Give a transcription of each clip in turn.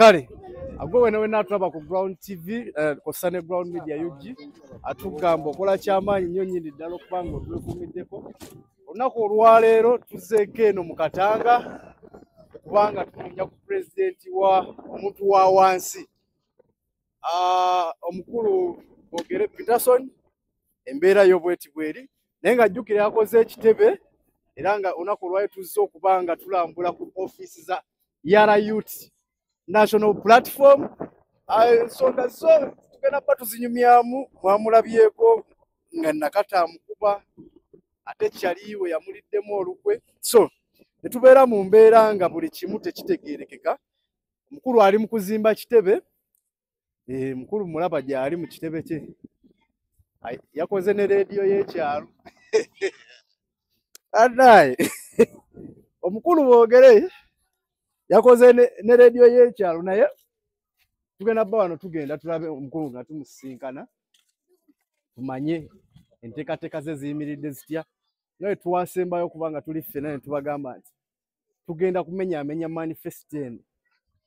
Kale agwe wena wena atulaba ku Ground TV, kossa ne Ground Media UG, atugamba okola kyamaanyi nnyo nnyini ddala okuba nga otwekuumiddeko. Olunaku olwaleero tuzzeeko eno mu Katanga kubanga tunoonya ku pulezidenti wa omuntu wa wansi, omukulu Bogere Peterson. Embeera yo bweti bweri, naye nga jjukira yakoze ekitebe, era nga olunaku olwaleero tuzze okuba nga tulambula ku ofiisi za Yala Youth National Platform. Ensonga zo tugenda kuba tuzinyumyamu. Mwamulabyeko nga Nakata amukuba, ate Kyaliwe yamuliddemu olukwe, so ne tubeera mu mbeera nga buli kimu tekitegeerekeka. Omukulu ali mu kuzimba kitebe. Mukulu mulaba gy'ali mu kitebe kye. Yakoze ne leediyo y'ekyalo. Anaye omukulu Boogere yakoze ne leediyo y'ekyalo, naye tugenda bba wano, tugenda tulabe omukulu nga tumusisinkana, tumanye enteekateeka ze ziyimiridde zitya. Nga bwe twasembayo okuba nga tuli ffenna ne tubagamba nti tugenda kumenyaamenya manifesito eno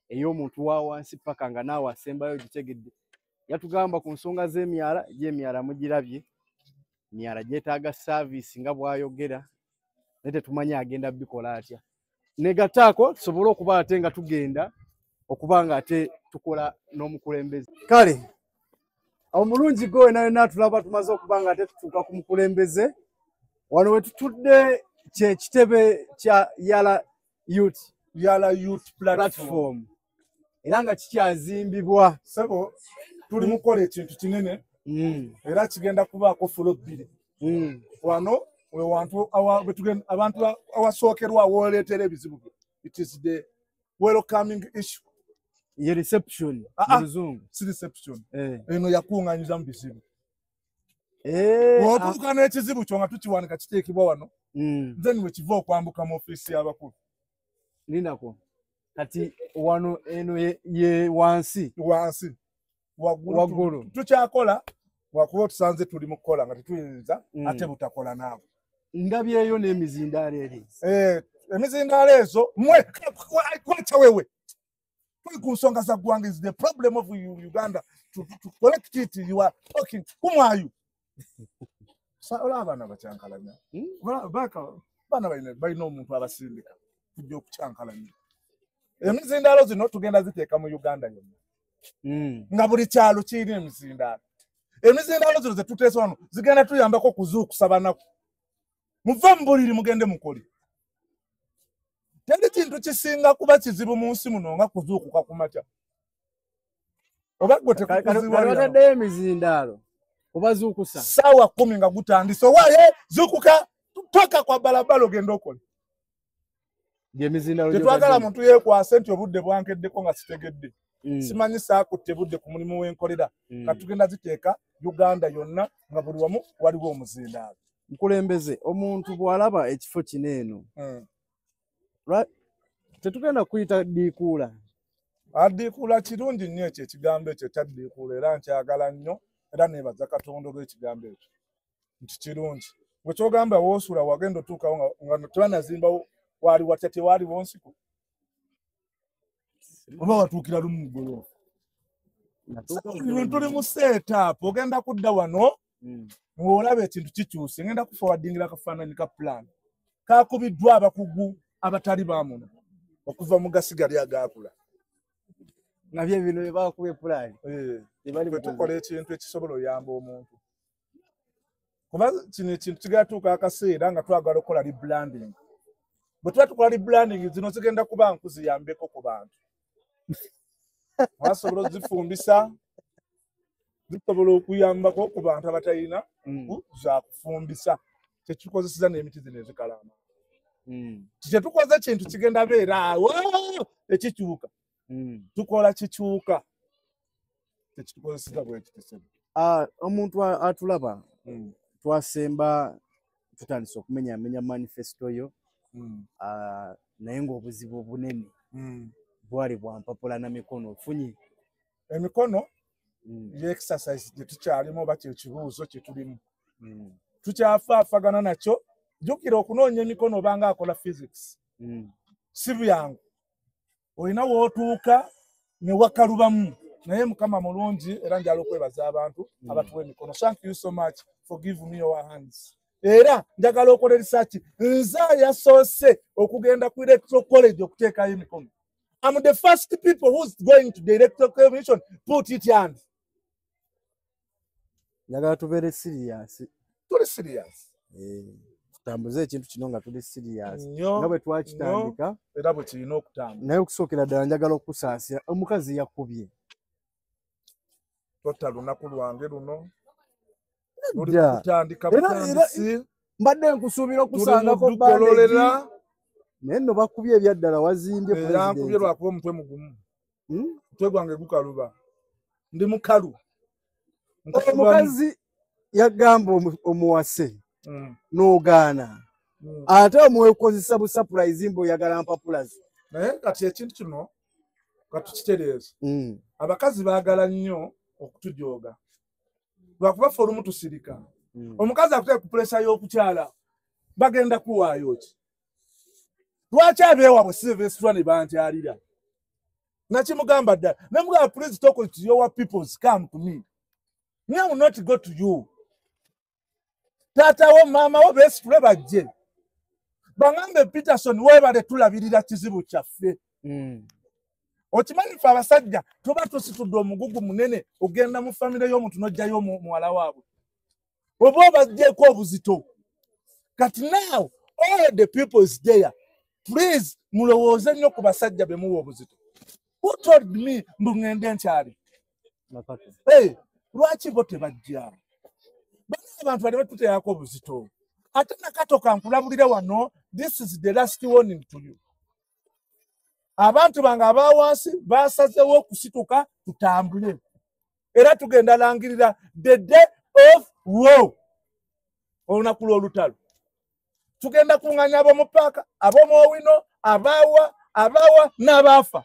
ey'omuntu wa wansi paka nga naawe asembayo gitegedde. Yatugamba ku nsonga z'emyala, gy'emyala mugirabye, emyala gyetaaga saaviisi nga bw'ayogera, naye tetumanyi agenda bikola atya. Negattaako tusobole okuba ate nga tugenda okuba nga ate tukola n'omukulembeze. Kale omulungi gwe wena wena tulaba tumaze okuba nga ate tutuuka ku mukulembeze. Wano we tutudde kye kitebe kya Yala Youth Yala Youth Platform, Platform, era nga kikyazimbibwa. Sebo, tuli mu kukola ekintu kinene era kigenda kubaako floor 2. Wano we wantu abantu awasookerwa awooleetera ebizibu byo. It is the welcoming issue. Ye reception Ah, ah. mu luzungu. Si reception. Eh. Eno yakuŋŋanyiza mu bizibu. Bw'otuuka n'ekizibu kyo nga tukiwanika, kiteekebwa wano, then we kiva okwambuka mu ofiisi y'abakulu. Linako kati wano eno ye wansi. Wansi, waggulu. Waggulu. Tukyakola, wakuba otusanze tuli mu kukola nga tetuyinza ate butakola naawe. Ndabyeyo n'emizindaalo eri. Emizindaalo ezo mwe kwacha wewe tuli ku nsonga za ggwanga. Is the problem of Uganda to collect it. You are talking kumwayu. Olaba abaana bakyankalanya. Baana balina omuntu abasindika kujja okukyankalanya. Emizindaalo zino tugenda ziteeka mu Uganda yonna, nga buli kyalo kirina emizindaalo. Emizindaalo zino zetuteesa wano zigenda tuyambako okuzuukusa banaku. Muve mu buliri mugende mukole. Teri kintu kisinga kuba kizibu mu nsi muno nga kuzuukuka ku makya. Oba gwe tekukuziwalira. Bataddeyo emizindaalo obazuukusa. Saawa 10 nga gutandise, owaaye zuukuka, toka kwa balabala ogenda okole. Gyemizindaalo. Tetwagala muntu yeekwase nti obudde bwankeddeko nga sitegedde, simanyi saakutte budde ku mulimu wenkolera. Katugenda ziteeka Uganda yonna nga buli wamu waliwo omuzindaalo. Mukulembeze, omuntu bw'alaba ekifo kino eno, tetugenda kuyita ddiikuula? Addiikuula kirungi nnyo ekyo ekigambo ekyo ekyaddiikuula, era nkyagala nnyo, era neebaza Katonda olw'ekigambo ekyo nti kirungi. Bwe kyogamba woosula wagenda otuukawo nga tebanazimbawo, waali watya? Tewaaliwo nsiko oba watuukira lumu mugoloofu? Tuli mu setup. Ogenda kudda wano ng'olaba ekintu kikyuse. Ngenda kuforwardingira akafaananyi ka plan kakubiddwa abakugu abatali bamuno okuva mu gasigali agaakula. Nga bye bino bye bakuba epulaani. Bwe tukola ekintu ekisobola oyamba omuntu, kuba kino ekintu kigenda tuuka akaseera nga twagala okukola rebranding. Bwe tuba tukola rebranding, zino zigenda kuba nku ziyambeko ku bantu. Basobola ozifumbisa, zisobola okuyambako ku bantu abatalina nku za kufumbisa. Kyetukozeseza n'emiti zino ezikalama. Kyetukoze kintu kigenda beera awo ekikyuka. Tukola kikyuka, tekitukozeseza bwekitesebe. Omuntu atulaba, twasemba tutandise okumenyaamenya manifesito yo, naye ng'obuzibu obunene bwali bwa mpapula na mikono. Ofunye? Emikono ye exercise gye tukyalimu, oba kyekibuuzo kye tulimu, tukyafaafagana nakyo. Jjukira, okunoonya emikono obanga akola physics si byangu. Olina w'otuuka Ne wakalubamu. Naye Mukama mulungi era njala okwebaza abantu abatuwa emikono. Thank you so much for giving me your hands. Era njagala okola research. Nze yasoose okugenda ku Electoral College okuteekayo emikono. I'm the first people who's going to the Electoral Commission put it hand. Njagala tubeere serious. Tuli serious. Tutambuze ekintu kino nga tuli serious. Nnyo, Nga bwe twakitandika. Era bwe kirina okutambula. Naye okusookera ddala njagala okusaasira omukazi yakubye. Tota lunaku lwange luno. Nedda. Kutandika Era- butandisi. Mbadde nkusuubira okusangako Tuli bandage. Naye nno bakubye ebyaddala wazimbye Era nkubye president. lwakuba omutwe mugumu. Omutwe gwange gukaluba. Ndi mukalu. Omukazi yagamba omuwase n'ogaana. Ate omuwekozesa bu surprise mbu oyagala mpapula ze. Naye kati ekintu kino katukitereeze. Abakazi baagala nnyo okutujooga. Lwakuba ffe olumu tusirika. Omukazi akuteeka ku puleesa y'okukyala bagenda kuwaayo ki? Lwaki abeewaabwe si beesitula ne bankyalira? Nakimugamba ddala. Ne mugamba please talk to your peoples come to me. Me I will not go to you. Taata wo maama wo beesitule bajje. Bangambe Peterson weebale tulabirira kizibu kyaffe. Okimanyi ffe abasajja tuba tusitudde omugugu munene ogenda mu famire y'omuntu n'oggyayo muwala waabwe. Oba obaggyeko obuzito. Kati now all the people is there. Please mulowooze nnyo ku basajja be muwa obuzito. Who told me mbu ŋŋende nkyali? Hey, lwaki bo tebajja? Bano abantu bali batuteerako obuzito. Ate Nakato kankulabulire wano, this is the last warning to you. Abantu bange aba wansi basazeewo okusituka tutambule. Era tugenda langirira the day of war. Olunaku lw'olutalo. Tugenda kuŋŋaanya ab'omu paaka, ab'omu Owino, abaawa, abaawa n'abaafa.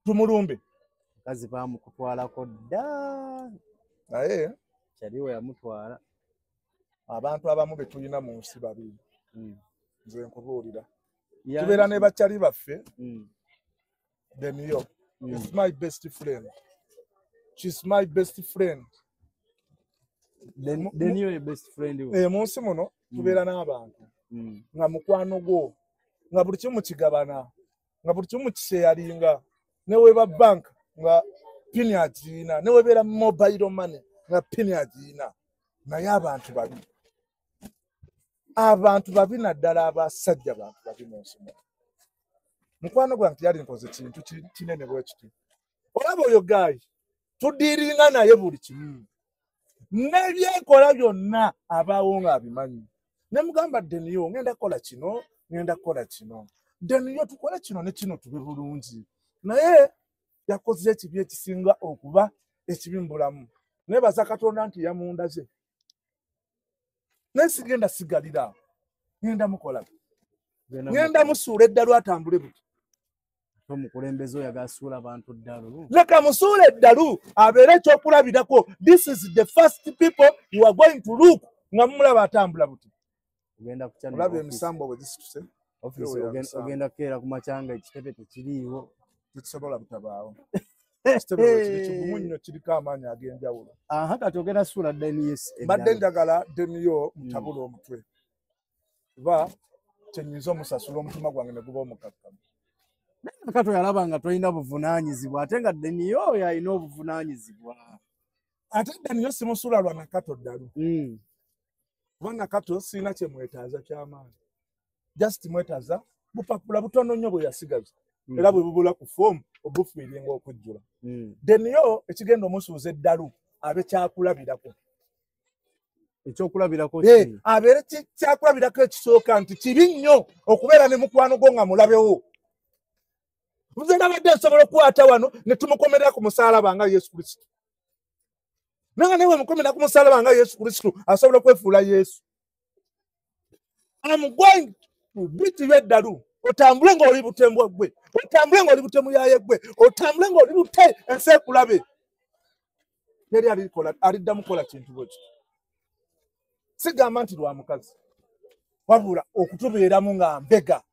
Tumulumbe. Omukazi baamukutwalako dda. Naye Kyaliwo yamutwala. Abantu abamu be tulina mu nsi babiri. Nze nkubuulira. Tubeera ne bakyali baffe. Deniyo is my best friend. She's my best friend. Deniyo ye best friend wo. Mu nsi muno tubeera n'abantu nga mukwano gwo, nga buli kimu kigabana, nga buli kimu kisharinga, ne weba bank nga pini agirina, ne webeera mobile money nga pini agirina. Naye abantu babi. Abantu babi naddala abasajja bantu babi mu nsi muno. Mukwano gwange teyali nkoze kintu kinene bwe kiti. Olaba oyo guy tudiiringa naye buli kimu. N'ebyenkola byonna abaawo ng'abimanyi. Ne mugamba Deniyo ngenda kukola kino, ngenda kukola kino. Deniyo tukole kino ne kino tube bulungi. Naye yakoze ekibi ekisinga okuba ekibi mu bulamu. Neebaza Katonda nti yamundaze. Naye sigenda sigalira. Ngenda mukola. Ngenda musuula eddalu atambule buti. Omukulembeze oyo agasuula abantu ddalu. Leka musuule eddalu abeere ekyokulabirako. This is the first people you are going to look nga mumulaba atambula buti. Ogenda kukya Olaba office. emisambo bwe gisituse. Office Ewe ya misambo. ogenda kukeera ku makya nga ekitebe tekiriiwo. Tekisobola butabaawo. Ekitebe bwe kiri kigumu nnyo kiriko amaanyi ag'enjawulo. Aha, kati ogenda suula Deniyo Mbadde eddalu. njagala Deniyo mutabule omutwe. Kuba kye nnyinza omusasula omutima gwange ne guba omukakkamu. Nakato yalaba nga tolina buvunaanyizibwa ate nga Deniyo oyo alina obuvunaanyizibwa. Ate Deniyo simusuula lwa Nakato ddalu. Kuba Nakato sirina kye mwetaaza ky'amaanyi. Just mwetaaza bupapula butono nnyo bwe yasigaza. Era bwe bubula ku foomu obufiiringa okujjula. Deniyo ekigenda omusuuza eddalu abe kyakulabirako. Ekyokulabirako ki? Abeere kyakulabirako ekisooka nti kibi nnyo okubeera ne mukwano gwo nga mulabewo. Nze nabadde nsobola okukwata wano ne tumukomerera ku musaalaba nga Yesu Kristo. Naye nga naye mukomerera ku musaalaba nga Yesu Kristo asobola okwefuula Yesu. I'm going to beat you eddalu. Otambule ng'oli butembwa ggwe, otambule ng'oli butemu yaye ggwe, otambule ng'oli bute ensi ekulabe. Teri aliddamu kukola kintu bwe kityo. Sigamba nti lwa mukazi, wabula okutubeeramu nga mbega.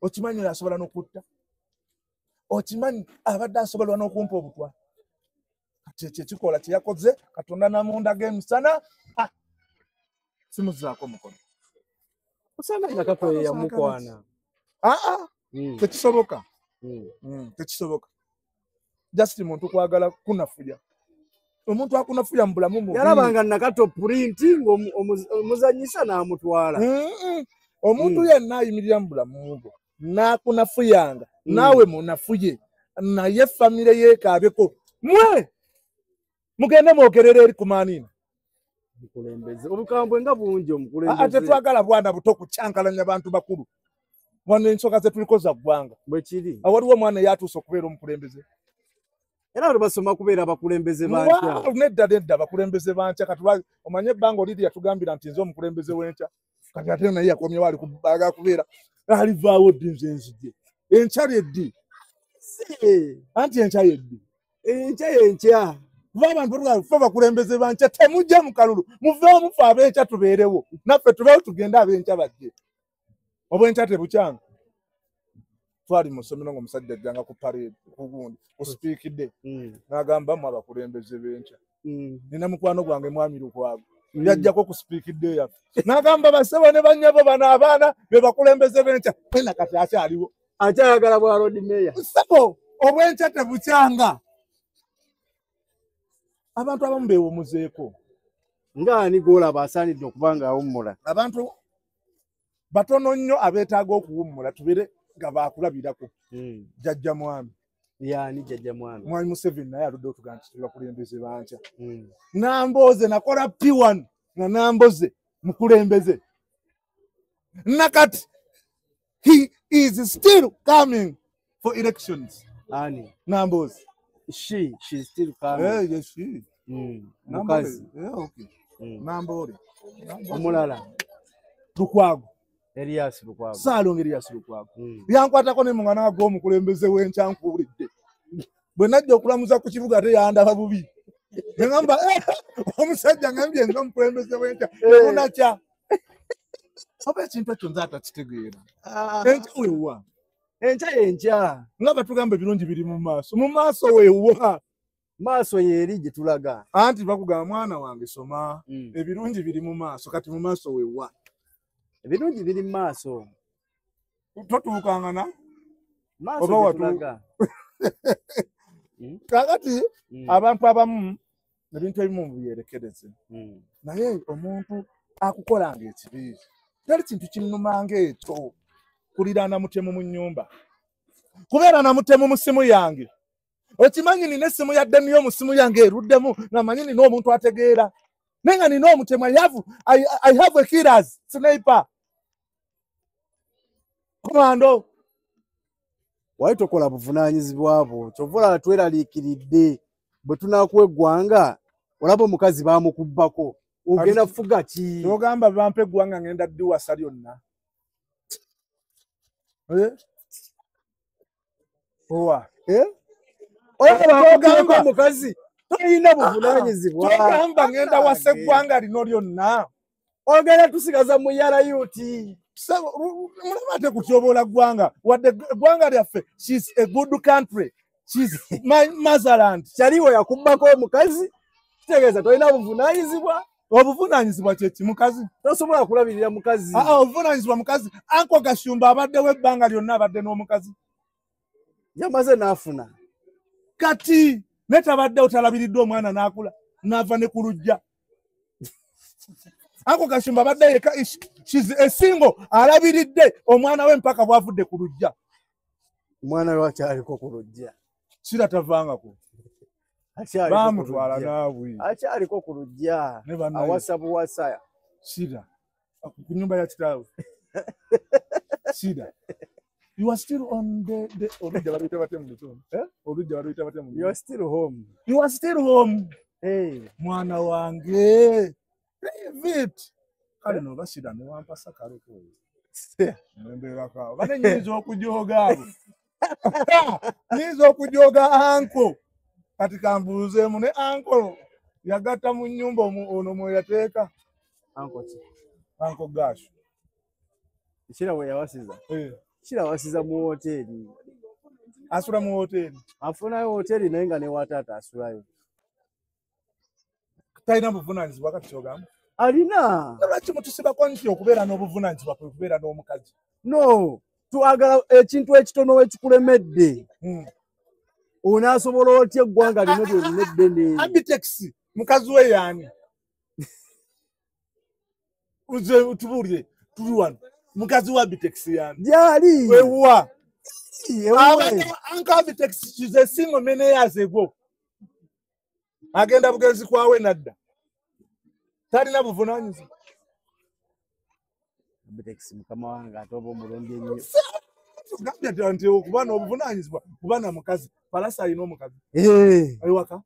Okimanyi oyo asobola n'okutta. Okimanyi abadde asobolwa n'okumpa obutwa. Kati ekyo ekikola kye yakoze Katonda namundaga emisana, simuzaako mukono. Osanga Nakato ye yamukwana. Aa, tekisoboka. Tekisoboka. Just muntu kwagala kunafuya. Omuntu akunafuya mu bulamu mubi. Yalabanga Nakato print ng'omuzanyisa n'amutwala. Omuntu yenna ayimirira mu bulamu bwo n'akunafuyanga, naawe munafuye, naye famire yeekaabeko. Mwe mugende mwogerere eri ku maanini. Omukulembeze obukambwe nga bungi omukulembeze. Ate twagala bwana buto kukyankalanya bantu bakulu. Wano ensonga ze tuliko za ggwanga. Bwe kiri. Awaliwo omwana eyatuuse okubeera omukulembeze. Era bwe basoma kubeera abakulembeze bankya. Nedda nedda abakulembeze bankya. Kati omanye ebbanga oliri yatugambira nti nze omukulembeze w'enkya. Kati ate naye yakomyewo ali kubaga kubeera. Alivaawo ddi nze nzije. Enkya lyeddi. Anti enkya yeddi. Enkya yenkya. Kuba abantu ffe abakulembeze bankya temujja mu kalulu. Muveemu ffe ab'enkya tubeerewo. Naffe tubeewo tugende ab'enkya bajje. Obw'enkya tebukyanga. Twali mu ssomero ng'omusajja ajjanga ku parade ku gundi ku sipiikidde n'agamba mmwe abakulembeze b'enkya. Nina mukwano gwange Mwami Lukwago yajjako ku sipiikidde yaffe n'agamba bassebo ne bannyabo bano abaana be bakulembeze b'enkya. Pena kati akyaliwo akyayagala bwa Lord Mayor. Ssebo obw'enkya tebukyanga. Abantu abamu beewumuzeeko. Ng'ani gw'olaba asaanidde okuba ng'awummula? Abantu batono nnyo abeetaaga okuwummula tubeere nga baakulabirako. Jjajja Mwami. Yaani Jjajja Mwami? Mwami Museveni naye aludde otugamba nti tuli bakulembeze bankya. Namboze nakola P1 nga Namboze mukulembeze. Nakati he is still coming for elections. Ani? Namboze. She's still coming. Yes, she. Mukazi. Okay. Nambole. Omulala. Lukwago. Elias Lukwago. Ssaalongo Elias Lukwago. Yankwatako ne mungana gw'omukulembeze w'enkya nkuwulidde. Bwe najja okulamuza ku kibuga ate yandaba bubi. Ne ŋŋamba, omusajja ngambye nze omukulembeze w'enkya. Ne bunakya. Oba ekintu ekyo nze atakitegeera. Enkya weewa. Enkya yenkya. Nga batugamba ebirungi biri mu maaso. Mu maaso weewa. Maaso yeeri gye tulaga. Anti bakugamba mwana wange soma. Ebirungi biri mu maaso. Kati mu maaso weewa. Ebirungi biri mu maaso. Totuukangana. Maaso gye tulaga. Kaakati abantu abamu ebintu ebimu byerekereze. Naye omuntu akukolanga ekibi. Teri kintu kinnumanga ekyo. Kuliraana mutemu mu nnyumba. Kubeera na mutemu mu ssimu yange. Okimanyi nina essimu ya Daniyo mu ssimu yange eruddemu nga manyi nina omuntu ategeera. Naye nga nina omutemu, I have a killers sniper. Commando. Wali tokola buvunaanyizibwa bwo. Ky'ova olaba tweraliikiridde bwe tunaakuwa eggwanga olaba omukazi baamukubbako. Ogenda kufuga ki? Ky'ogamba bampa eggwanga ngenda ddiwasa lyonna. Owa. Olaba omukazi tolina buvunaanyizibwa. Ky'ogamba ngenda wasa eggwanga lino lyonna. Ogenda tusigaza mu yala yuti. Mulaba ate kutyoboola ggwanga. Wadde eggwanga lyaffe, she's a good country. She's my motherland. Kyaliwo yakubbako omukazi, kitegeeza tolina buvunaanyizibwa. Obuvunaanyizibwa kye ki mukazi? Tosobola kulabirira mukazi. Obuvunaanyizibwa mukazi. Anko Gashumba abaddewo ebbanga lyonna abadde n'omukazi. Yamaze n'afuna. Kati naye tabaddewo talabiriddwa omwana n'akula n'ava ne ku luggya. Anko Gashumba abadde yekka, she's a single, alabiridde omwana we mpaka bw'avudde ku luggya. Omwana we akyaliko ku luggya. Sira tavangako. Baamutwala naawe. Akyaliko ku luggya. Awasa buwasa. Sira. Ku nnyumba ya kitaawe. Sira. You are still on the olujja baluyita batya mu Luzungu? Olujja baluyita batya mu Luzungu? You are still home. You are still home. Hey. Mwana wange. Leave it. Kale no basira ne wampasa kale ko. Nembeerako awo. Bane nnyinza okujooga abo. Nnyinza okujooga anko. Kati kambuuzeemu ne anko yagatta mu nnyumba ono mwe yateeka. Anko ki? Anko Gashu. Kira we yawasiza. Kira wasiza mu woteeri. Asula mu hoteri. Afunayo hoteri naye nga ne wa taata asulayo. Talina buvunaanyizibwa kati ky'ogamba? Alina. Lwaki mutusibako nti okubeera n'obuvunaanyizibwa kwe kubeera n'omukazi? No, twagala ekintu ekitono ekikulemedde. Onaasobola otya eggwanga lino lyonna eddene? Abitex mukazi we yaani? Uze tubuulire tuli wano. Mukazi wa Abitex yaani? Gyali. Wewa. Uncle Abitex is a single many years ago. Agenda bugenzi kwawe nadda. Talina buvunaanyizibwa. Abitex mukama wange ate oba omulungi ennyo. Tugambye nti okuba n'obuvunaanyizibwa kuba na mukazi. Palasa alina omukazi. Ewaka?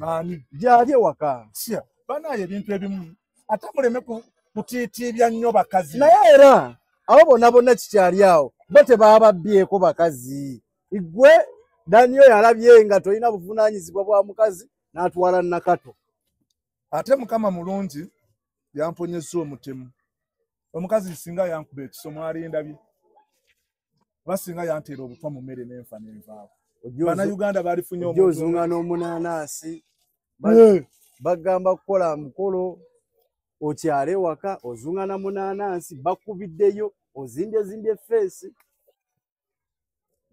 Ani? Gyali ewaka. Sya, banaye ebintu ebimu ate muleme kutiitiibya nnyo bakazi. Naye era abo bonna bonna kikyali awo bo tebaababbyeko bakazi. Ggwe Daniel yalabye nga tolina buvunaanyizibwa bwa mukazi n'atwala Nakato. Ate Mukama mulungi yamponyezza omutemu. Omukazi singa yankuba ekiso mwalindabye. Oba singa yanteera obutwa mu mmere n'enfa n'envaawo. Bannayuganda baalifunye omuntu. Ojja n'omunaanaasi. Bagamba kukola mukolo okyale ewaka ozunga na munaanaasi bakubiddeyo ozimbye feesi.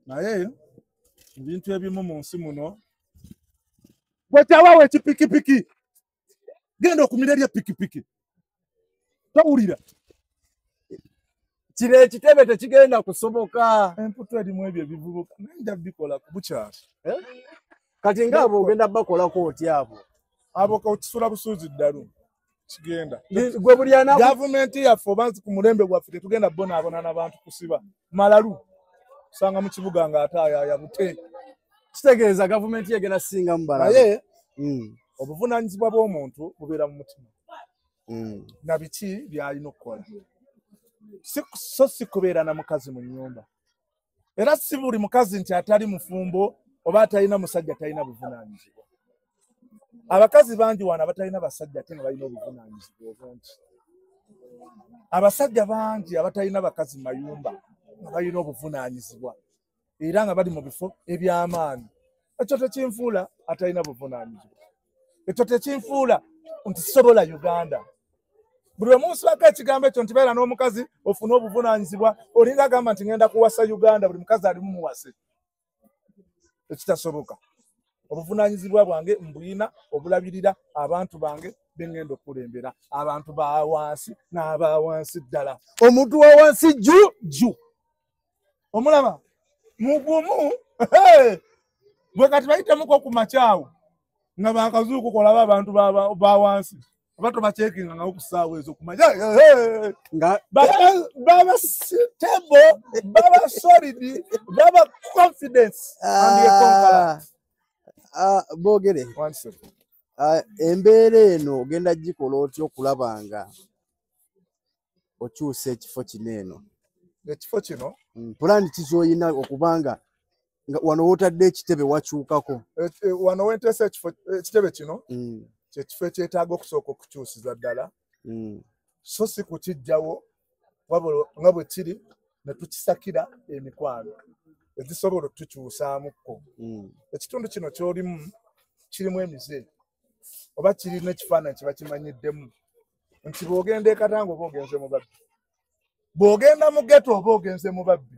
Naye ebintu ebimu mu nsi muno gwe kyawaawo ekipikipiki genda okumira eri epikipiki towulira. Kino ekitebe tekigenda kusoboka. Emputu erimu ebyo ebivubuka naye nja bikola ku bukyali. Kati ng'abo ogenda bakolako otya abo? Abo okisula busuuzi ddalu kigenda. Gwe buli ana gavumenti yaffe oba ku mulembe gwaffe tetugenda bonaabona n'abantu kusiba malalu kusanga mu kibuga ng'ate ayaaya bute. Kitegeeza gavumenti egenda singa mu balala. Naye obuvunaanyizibwa bw'omuntu bubeera mu mutima. Na biki by'alina okukola. So si kubeera na mukazi mu nnyumba. Era si buli mukazi nti atali mufumbo oba atalina musajja talina buvunaanyizibwa. Abakazi bangi wano abatalina basajja ate nga balina obuvunaanyizibwa obungi. Abasajja bangi abatalina bakazi mayumba nga balina obuvunaanyizibwa era nga bali mu bifo eby'amaanyi. Ekyo tekinfuula atalina buvunaanyizibwa. Ekyo tekinfuula nti sisobola Uganda. Buli lwe ekigambo ekyo nti beera n'omukazi ofune obuvunaanyizibwa olinga agamba nti ngenda kuwasa Uganda buli mukazi alimu muwase. Ekitasoboka. Obuvunaanyizibwa bwange mbulina obulabirira abantu bange be ngenda okukulembera. Abantu ba wansi n'aba wansi ddala. Omuntu wa wansi jju jju. Omulaba mugumu gwe kati bayitemuko ku makyawo nga bakazuukuka olaba abantu ba wansi. Abato bachekinga nga ku ssaawa ezo kumanya nga baba stable, baba solid, baba confidence and a conqueror. Boogere embeera eno ogenda gikola otya okulaba nga okyusa ekifo kino eno? Ekifo kino pulaani ki z'olina okubanga wano w'otadde ekitebe wakyukako? Wano wenteesa ekitebe kino kyekifo ekyetaaga okusooka okukyusiza ddala. So si kukiggyawo wabula nga bwe kiri ne tukisakira emikwano ezisobola otukyusaamukko. Ekitundu kino ky'olimu kirimu emize oba kirina ekifaananyi kye bakimanyiddemu nti bw'ogenda e Katanga oba ogenze mu babbi, bw'ogenda mu ghetto oba ogenze mu babbi,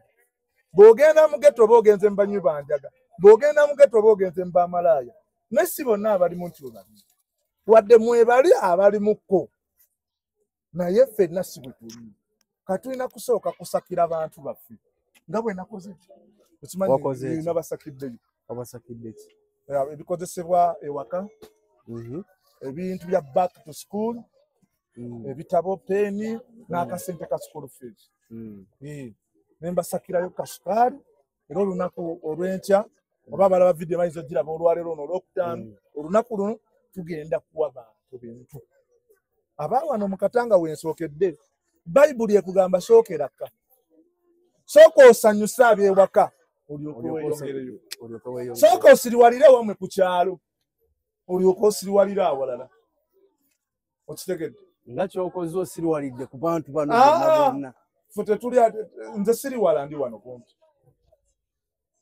bw'ogenda mu ghetto oba ogenze mu banywi ba njaga, bw'ogenda mu ghetto oba ogenze mu bamalaaya. Naye si bonna abalimu nti bwe wadde mwebali abalimukko naye ffenna si bwe tuli. Kati tulina kusooka kusakira bantu baffe nga bwe nakoze. Okimanyi nabasakiddeyo. Wabasakidde ki? Ebikozesebwa ewaka, ebintu bya back to school, ebitabo, peni n'akasente ka school fees. Ne mbasakirayo kasukaali era olunaku olw'enkya oba abalaba vidiyo bayinza ogiraba olwaleero luno olwokutaano, olunaku luno tugenda kuwa bantu bintu. Aba wano mu Katanga wensookedde, Bayibuli ekugamba sookera kka. Sooka osanyuse ab'ewaka olyoke weeyongereyo. Sooka osiriwalire wammwe ku kyalo olyoke osiriwalire awalala. Okitegedde? Nga ky'okoze osiriwalidde ku bantu bano bonna bonna. Ffe tetuli, nze siriwala ndi wano kumpi.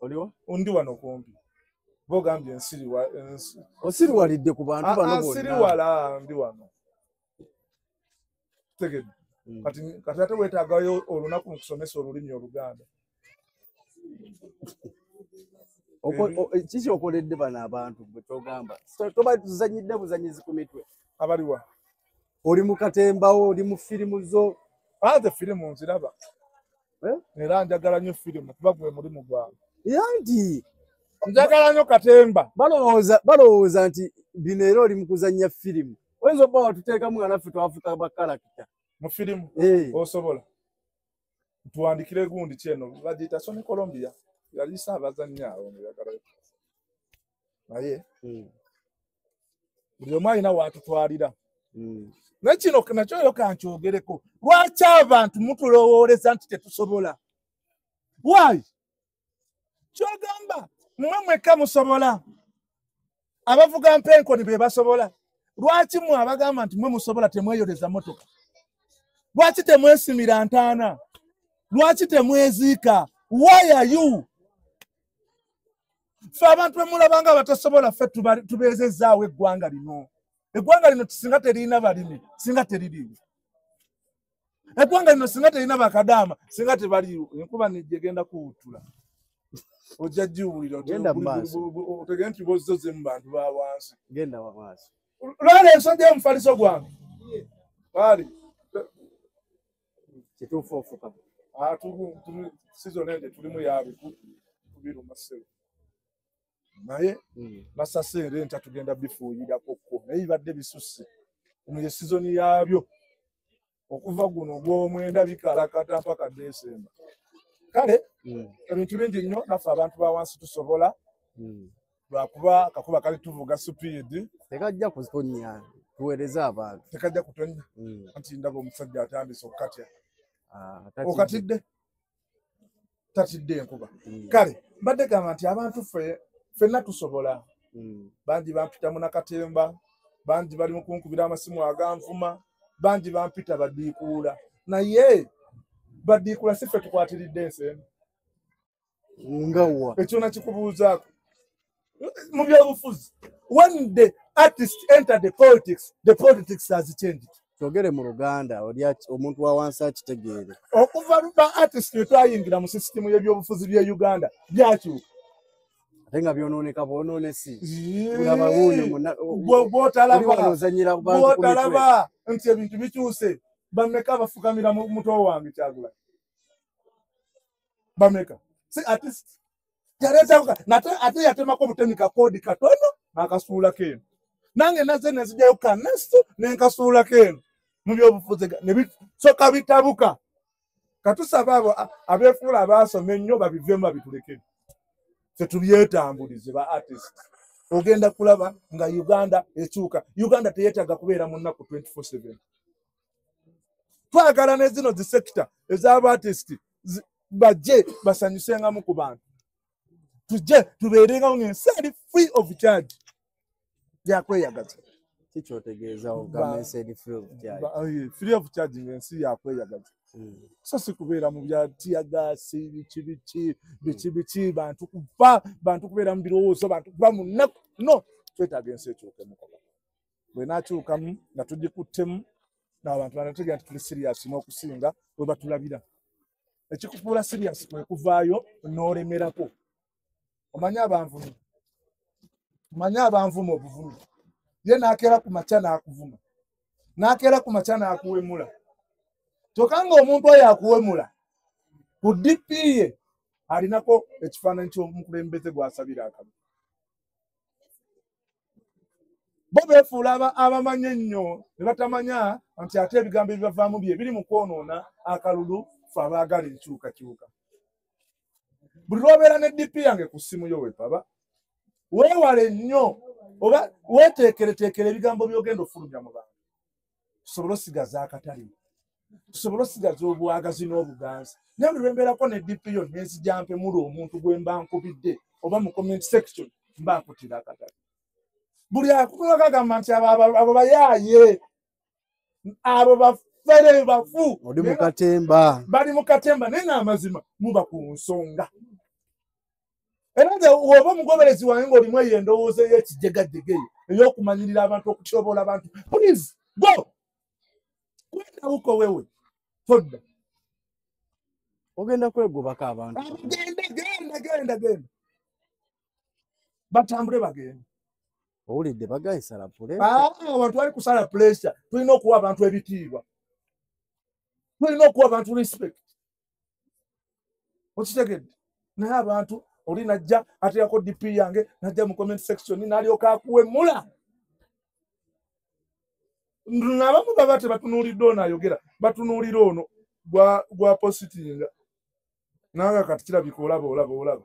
Oliwo? Ndi wano kumpi. Bogambye nsiriwa. Osiriwalidde ku bantu bano bonna. Siriwala, ndi wano. Tegedde. Kati ate weetaagayo olunaku nkusomesa olulimi Oluganda. Kiki okoledde bano abantu gwe kyogamba? Tobazanyidde buzanyizi ku mitwe. Abaliwa? Oli mu katembawo, oli mu firimu zo. Nze firimu nziraba. Era njagala nnyo firimu kuba gwe mulimu gwange. Anti njagala nnyo katemba. Balowooza nti bino era oli mu kuzannya firimu. Oyinza okuba watuteekamu nga naffe twafuuka bakarakita. Mu firimu osobola. Tuwandikire gundi ki eno bagiyita Sony Columbia. Yali ssaabazannyi awo njagala. Naye buli omu alina w'atutwalira. Naye kino nakyo yo kankyogereko. Lwaki abantu mutulowooleza nti tetusobola? Why? Kyogamba mmwe mwekka musobola. Abavuga mpenkoni be basobola. Lwaki mmwe abagamba nti mmwe musobola temweyoleza mmotoka? Lwaki temwesimira ntaana? Lwaki temweziika? Why are you? Ffe abantu bemulaba nga batasobola ffe tubeezezzaawo eggwanga lino. Eggwanga lino singa teririna balimi, singa teririiwo. Eggwanga lino singa terina bakadaama, singa tebaliiwo. Enkuba nejja egenda kuwuttula. Ojja giwulira otegere nti bozzoze mu bantu ba wansi. Genda wa maaso. Lwali ensonga y'omufaliso gwange. Lwali. Kituufu ofuka. Season ende tulimu yabiku kubiruma ssebo. Naye nasase era enkya tugenda bifuuyirako ko naye bibadde bisusse. Eno ye sizoni yaabyo okuva guno ogw'omwenda bikalakata mpaka Desemba. Kale ebintu bingi nnyo naffe abantu ba wansi tusobola lwakuba akakuba kali tuvuga supiidi. Tekajja kutonnya, tuweereze abantu. Tekajja kutonnya anti ndaba omusajja atandise okukatya. Okatidde? Tatidde enkuba. Kale mbadde gamba nti abantu ffenna tusobola. Bangi bampita munakatemba, bangi bali mu kunkubira amasimu aganvuma, bangi bampita badiikuula. Naye badiikuula si ffe tukwatiridde ensi eno. Nga wa? Ekyo nakikubuuzaako. Mu byobufuzi, when the artist entered the politics has changed. Twogere mu Luganda, omuntu wa wansi akitegeere. Okuva ba artist lwe twayingira mu sisitimu y'ebyobufuzi bya Uganda, byakyuka. Ate nga byonooneka bwonoonesi. Olaba wuuyo bw'otalaba nti ebintu bikyuse. Bameka bafukamira muto wange Kyagulanyi. Bameka. Si artist. Yaleetako ate yatemako obutemi kakoodi katono n'akasuulako eno. Nange nazze ne nzigyayo kanasu ne nkasuulako eno. Mu byobufuzi ne bisooka bitabuka. Katusaba abo abeefuula abaasoma ennyo babiveemu babituleke. Ffe tubyetambulize ba artist. Ogenda kulaba nga Uganda ekyuka. Uganda teyeetaaga kubeera mu nnaku 24/7. Twagala ne zino zi sector ez'aba artist bajje basanyusengamu ku bantu. Tujje tubeerengawo ng'ensi eri free of charge. Yakweyagaza. Kikyotegeeza ogamba ensi eri free of charge. Free of charge ng'ensi yakweyagaza. So si kubeera mu bya teargas, biki biki, biki biki, bantu kufa, bantu kubeera mu birowoozo, bantu kuba mu nnaku. No, twetaaga ensi ekyukemu. Bw'enaakyukamu nga tugikuttemu, n'abantu banategeera nti tuli serious n'okusinga bwe batulabira. Ekikufuula serious kwe kuvaayo n'olemerako. Omanyi abanvumi? Omanyi abanvuma obuvumi? Ye n'akeera ku makya n'akuvuma. N'akeera ku makya n'akuwemula. Kyokka ng'omuntu oyo akuwemula ku DP ye alinako ekifaananyi ky'omukulembeze gw'asabira akalulu. Bo beefuula abamanyi ennyo ne batamanya nti ate ebigambo ebibavaamu bye biri mu kwonoona akalulu ffe abaagala enkyukakyuka. Buli lw'obeera ne DP yange ku ssimu yo weepaba, weewale nnyo oba weeteekereteekere ebigambo by'ogenda ofulumya mu bantu. Tusobole osigaza akatale. Tusobole osigaza obwagazi n'obuganzi. Naye buli lwe mbeerako ne DP yo ne nzija mpemula omuntu gwe mba nkubidde oba mu comment section mba nkutira akatale. Buli akutunulako agamba nti abo bayaaye, abo bafere bafu. Oli mu katemba. Bali mu katemba naye n'amazima muba ku nsonga. Era nze oba omugoberezi wange ng'olimu eyo endowooza ey'ekijegajega eyo ey'okumanyirira abantu, okutyobola abantu, please go kwendawuko wewe todda. Ogenda kwegobako abantu. Genda genda genda genda, batambule bagende. Owulidde bagayisala pressure. Abantu bali kusala pressure. Tulina okuwa abantu ebitiibwa, tulina okuwa abantu respect. Okitegedde? Naye abantu oli najja ateekako DP yange, najja mu comment section n'alyoka akuwemula. Abamu baba tebatunuulidde ono ayogera, batunuulira ono gwa positinga. Nanga kati kirabika olaba olaba olaba.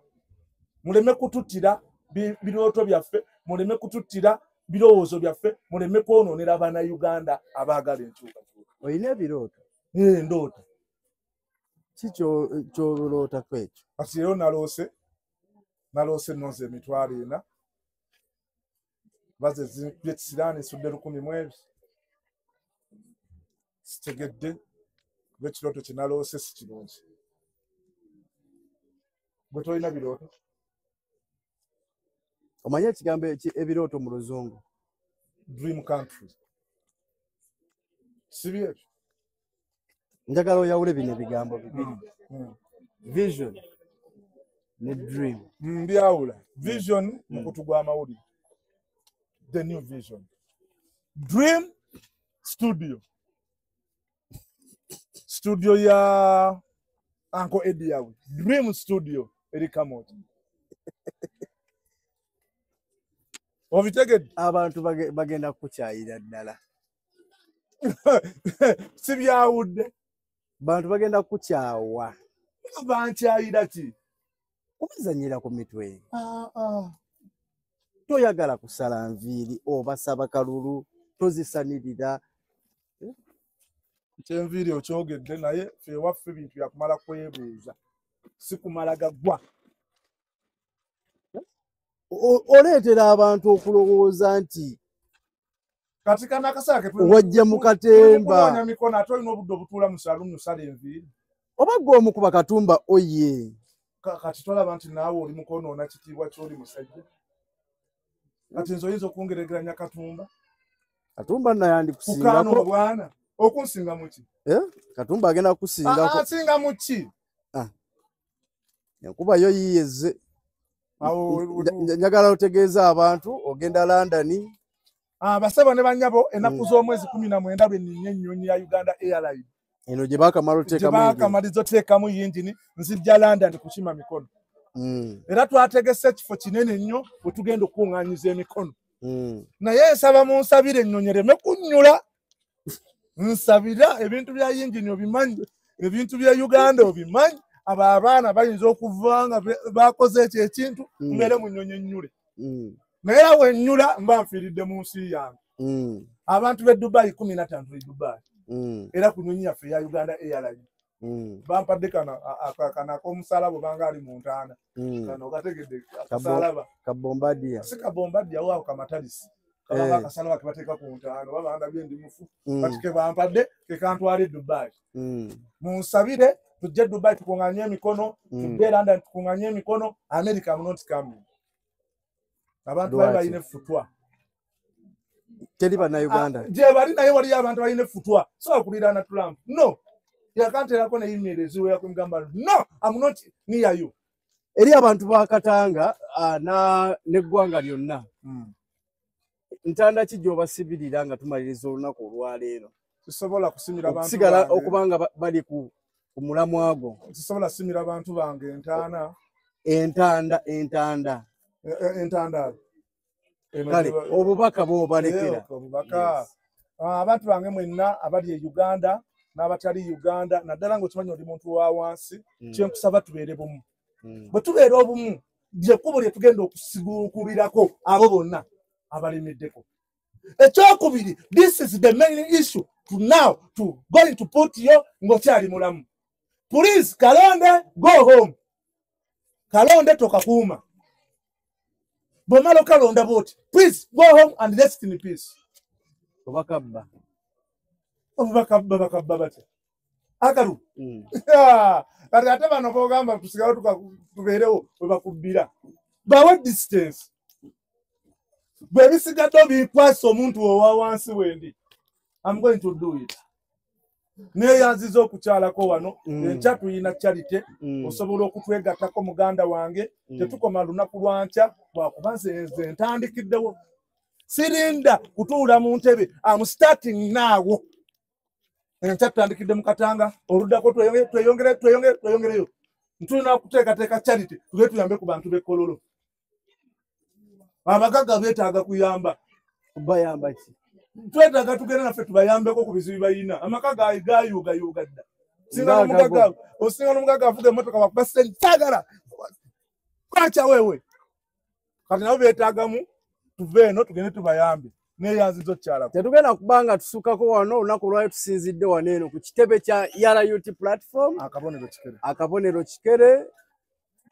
Muleme kututtira birooto byaffe, muleme kututtira birowoozo byaffe, muleme kwonoonera Bannayuganda abaagala enkyukakyuka. Olina ebirooto? Ndoota. Ki ky'olootako ekyo? Kati leero naloose nonze 400,000 baze zinkubye ekisiraani nsudde 10,000. Sitegedde kuba ekirooto kye naloose si kirungi. Gwe tolina birooto? Omanyi ekigambo ebirooto mu Luzungu? Dream country. Si byebyo? Njagala oyawule bino ebigambo bibiri. Vision ne dream. Mbyawula. Vision mukutu gw'amawulire. The new vision. Dream studio. Studio ya Uncle Eddie yawe. Dream studio eri Kamoti. Obitegedde? Abantu bagenda kukyayira ddala. Si byawudde. Bantu bagenda kukyawa. Bankyayira ki? Kubazanyira ku mitwe. Toyagala kusala nviiri obasaba kalulu, tozisanirira. Kyenviiri okyogedde, naye ffe ewaffe ebintu byakumala kwebuuza, si kumala gaggwa. Oleetera abantu okulowooza nti kati kano akaseera ke wajja mu katemba. Kunoonya mikono, ate olina obudde obutuula mu saluuni osala enviiri. Oba ggwe omu ku bakatumba oye. Kati tolaba nti naawe oli mu kwonoona kitiibwa ky'oli musajja. Kati nze oyinza okungeregeranya Katumba? Katumba nno yandikusingako. Kukaana obwana. Okunsinga mu ki? Katumba agenda kukusingako. Asinga mu ki? Enkuba yo yiyeze. Njagala otegeeza abantu ogenda London. Abasebo ne bannyabo, ennaku z'omwezi 19 lwe nninnya ennyonyi ya Uganda Airlines. Eno gye baakamala oteekamu Gye baakamaliza oteekamu yingini, nzijja London kukima mikono. Era twategese ekifo kinene nnyo we tugenda okukuŋŋaanyiza emikono. Naye nsaba munsabire ennyonyi ereme kunnyula. Nsabira ebintu bya yingini obimanyi, ebintu bya Uganda obimanyi. Abo abaana bayinza okuva nga bakoze ekyo ekintu, mbeere mu nnyonyi ennyule. Naye era we nnyula mba nfiiridde mu nsi yange. Abantu b'e Dubai 15 tuli Dubai. Era ku nnyonyi yaffe eya Uganda Airlines. Bampadde kano ak'omusalaba obanga ali mu ntaana. Kano okategedde akasalaba. Kabombadia. Si kabombadia, waawo kamatalisi. Kabanga akasalaba ke bateeka ku ntaana, oba bandabye ndi mufu. Kati ke bampadde ke kantwala e Dubai. Munsabire tujje Dubai tukuŋŋaanye emikono, tujje London tukuŋŋaanye emikono, America I'm not coming. Abantu bali balina effutwa. Teri Bannayuganda. Gye bali naye waliyo abantu balina effutwa. So okuliraana Trump. No. Yakanteerako ne email eziwerako mugamba no, I'm not near you. Eri abantu ba Katanga n'eggwanga lyonna. Ntanda ki gy'obasibirira nga tumaliriza olunaku olwaleero? Sisobola kusimira bantu Okusigala bange. okubanga bali ku mulamwa gwo. Sisobola kusimira bantu bange ntaana. Entanda, entanda. Entanda. Kale, obubaka bw'obalekera. Obubaka. Abantu bange mwenna abali e Uganda n'abatali Uganda, naddala ng'okimanyi oli muntu wa wansi, kye nkusaba tubeere bumu. Bwe tubeera obumu, lye kkubo lye tugenda okusiguukulirako abo bonna abalemeddeko. Ekyokubiri, this is the main issue to now to going to put you ng'okyali mulamu. Please, Kalonde, go home. Kalonde tokakuuma. Bw'omala okalonda bw'oti, please go home and rest in peace. Obakabba. Obubakabba bakabba batya? Akalu. Kati ate bano b'ogamba tusigale tubeerewo we bakubbira. Bawe distance. Bwe bisigadde obikwasa omuntu owa wansi wendi. I'm going to do it. Neeyanziza okukyalako wano. Enkya tuyina charity. Osobola okutwegattako muganda wange. Tetukoma lunaku lwankya lwakuba nze ntandikiddewo. Sirinda kutuula mu ntebe. I'm starting now. Enkya tutandikidde mu Katanga, oluddako tweyongere tweyongere tweyongereyo. Tulina kuteekateeka charity tugende tuyambe ku bantu b'e Kololo. Abagagga beetaaga kuyamba. Bayamba ki? Twetaaga tugende naffe tubayambeko ku bizibu bayina. Amaka gayuugayuuga dda. Osinga n'omugagga avuga emmotoka bakuba ssente saagala kwacha wewe. Kati nabo beetaagamu tuve eno tugende tubayambe. Neeyanziza okukyalako. Tetugenda kubanga tusukako wano. Olunaku olwali tusinzidde wano eno ku kitebe kya Yala Youth Platform. Akabonero kikere. Akabonero kikere.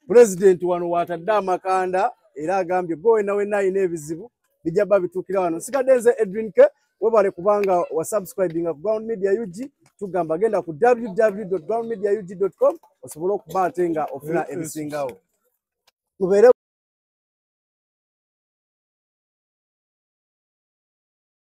Pulezidenti wano waatadde amakanda era agambye gwe wenna wenna alina ebizibu bijja bba bituukira wano. Nsigadde nze Edwin K. Webale kubanga wa subscribinga ku Ground Media UG. Tugamba genda ku www groundmediaug com osobole okuba ate nga ofuna ebisingawo. Mubeere.